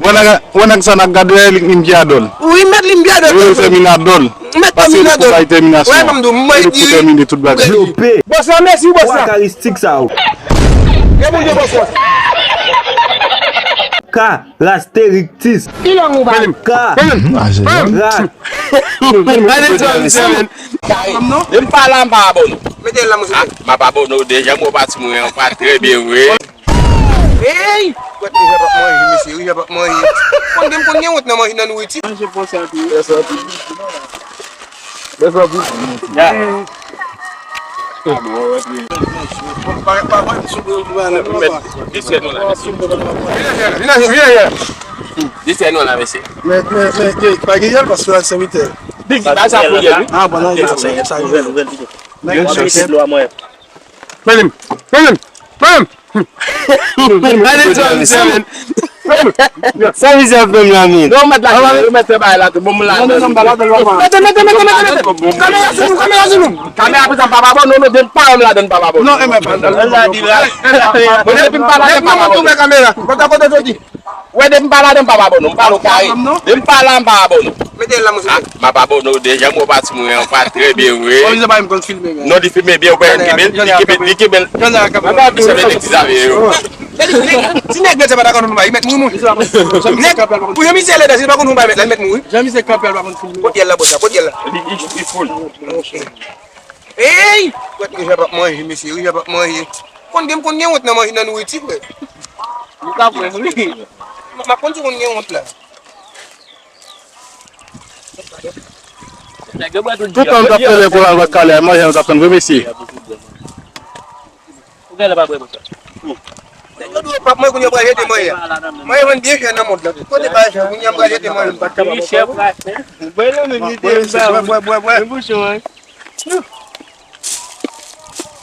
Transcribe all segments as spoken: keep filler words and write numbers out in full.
Wè nèg sa n ap gade, li, li m ki adòl. Wi, mèt li m ki adòl. Wi, tèminadòl. Mèt tèminadòl. Pase li pou bay tèminasyon. Wè, ban m di w, mwen li pou tèmine tout bagay. Bòs la, mèsi, bòs la. Karistik sa yo. Gade moun yo, bòs la. Ka, rasteriktis. Ki lang ou pale? Ka, ra. Gade sa, misye. Depi m pa la, m pa abòne. Mete l la, monchè. M ap abòne w deja, mwen pati mwen an pa trè byen vre. Hey! Kwèt, Richard p ap manje, mesye, Richard p ap manje. Konn gen, konn gen wont nan manje, nan nouriti. Manje pon sa tou. Lè sa tou. Lè sa tou. Ya. Pa, pa, pa, pa, sou, sou, sou, sou, sou, Disè nou la, mesye. Vin la, vin la, vin la. Disè nou la, mesye. Men, men, men, men, pa gen yèl paske la sèvitè. Big, ba sa pou yèl, wi. Ah, bon, non, sa, sa, sa, sa. Yo, yo, yo. Pran li, pran li, pran li. Ale, sa, misye, men. Sa misye ap fè m la, men. Non, mèt la, mèt fè bagay la, bon, m la. Mete, mete, mete, mete, mete. Kamera sou nou, kamera sou nou. Kamera pou sa, papa, bon, non, non, depi pa m ladan, papa, bon. Non, e mèt. Bon, depi m pa ladan, papa, bon. Kamera. Kote, kote, kote. Wè, depi m pa ladan, m pa abòne w, m pale w kare. Depi m pa la, m pa abòne w. Mete l la, monchè. M ap abòne w deja, mwen pati mwen an pa trè byen vre. Non, li filme byen, ou pa janm kenbe l, li kenbe l, li kenbe l. Mwen pa ap di sa, men nèg ti zave yo. Ti nèg nèt sa pa dakò nou, nou pa, li mèt mouri, mwen. Nèg, pou jan misye lèd, si li pa konn nou pa mèt la, li mèt mouri. Jan misye kanpe, li pa konn filme. Kot yèl la, bòs la, kot yèl la? Li, li, li full. Hey! Kwèt, Richard p ap manje, mesye, Richard p ap manje. Konn gen, konn gen wont nan manje, nan nouriti, frè. Ou ka pran, wi. M ap konn si konn gen wont la. Tout tan nou t ap fè lè pou l al bat Kalè a, manje nou t ap tann vre, mesye. Ou gen lè pa bwè konsa. Nèg yo dwe p ap manje, kounye a pral jete manje a. Manje vann byen chè nan mond lan. Tout kote bagay chè, kounye a m pral jete manje. Wi, chè, frè. Bwè non, men li te bwè, bwè, bwè, bwè. Bouchon, wi.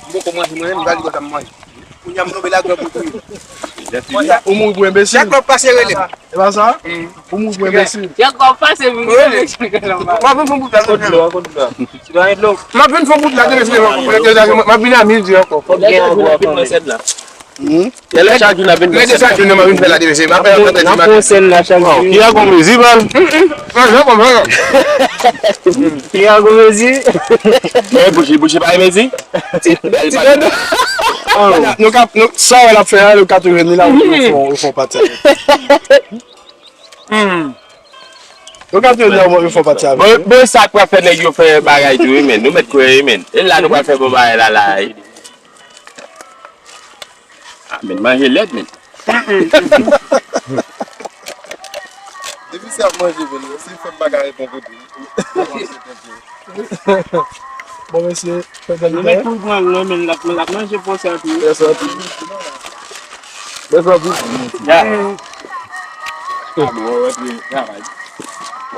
M poko manje mwen menm, gade kòman m manje. Kounye a m tonbe la, grangou touye. Ou mouri pou enbesil. Chak lòt pase rele. E pa sa? Ou mouri pou enbesil. Chak lòt pase vin rele. M ap vin fè yon bout la. Kot dlo a, kot dlo a. M ap vin fè yon bout la, demen se demen. M ap vin a midi ankò. Fòk gen yon gwo ankò. Lè chak jou n ap vin fè sèn nan. Lè chak jou n ap vin fè la, demen se. M ap fè yon tèt. N ap fè yon sèn la chak jou. Ki a gon mezi, bal? Ki a gon mezi? Bouchi, bouchi, pa mezi? Ti, ti dada. Nou ka, nou, sa wè l ap fè a, nou ka toujou vin la, nou fè, nou fè pati avè l. Hmm. Nou ka toujou vin la, nou fè pati avè l. Bon, bon, sa k pral fè nèg yo fè bagay tou, wi, men. Nou mèt kwè, wi, men. E la, nou pral fè bon bagay la, la, wi. Ah, men manje lèd, men. Depi se ap manje, men, si fè m pa ka reponn kote. Bon, mesye, fè bèl. Nou mèt tou pran l, non, men l ap, l ap manje pon sa tou. Lè sa tou. Lè sa tou. Ya. Ah, bon, wè, travay.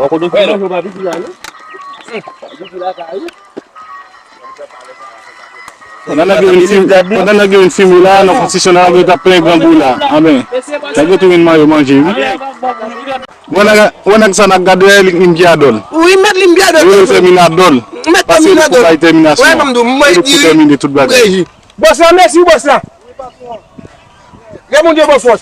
Ou konn manje, ou pa piti la, non? Pa piti la, ka, wi. Pandan nèg yo vin fim-, pandan nèg yo vin filme la, nan konstitisyon la, nèg yo t ap plen grangou la. Anben, nèg yo tou vin mayo manje, wi. Wè nèg, wè nèg sa n ap gade, li, li m ki adòl. Wi, mèt li m ki adòl. Wi, tèminadòl. Pase li pou bay tèminasyon. Wè, ban m di w, mwen li pou tèmine tout bagay. Bòs la, mèsi, bòs la. Gade moun yo, bòs la.